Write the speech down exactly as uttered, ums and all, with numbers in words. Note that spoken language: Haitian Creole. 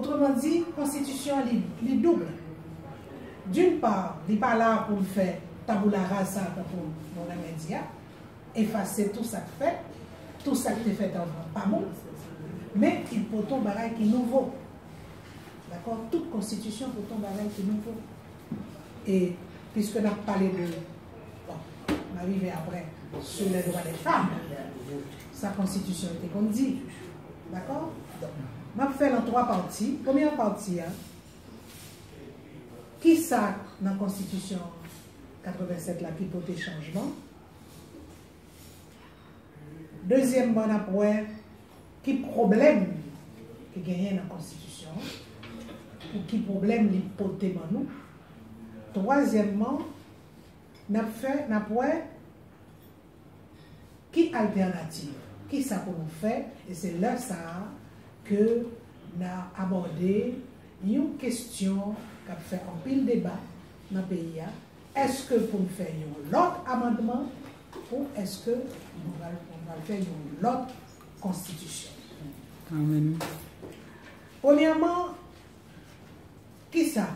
Otreman di, konstitisyon an li, li doub. D'une part, li pa la pou l fè tabula rasa, tankou nou renmen di a, efase tou sa k fèt, tou sa k te fèt anvan pa bon, men li pote yon bagay ki nouvo. Dakò? Tout konstitisyon pote yon bagay ki nouvo. E piske n ap pale de, bon, n a rive apre, sou les droits des femmes, sa konstitisyon te konn di. Dakò? Donk, m ap fè l an twa pati. Premyè pati a, kisa nan konstitisyon katrevennsèt la ki pote chanjman? Dezyèmman, n ap wè ki pwoblèm ki genyen nan konstitisyon an, pou ki pwoblèm li pote ban nou. Twazyèmman, n ap fè, n ap wè ki altènativ, kisa pou nou fè, e se lè sa a ke n a abòde yon kesyon k ap fè anpil deba nan peyi a. Èske pou n fè yon lòt amandman ou èske nou pral, nou pral fè yon lòt konstitisyon? Amèn. Premyèman, kisa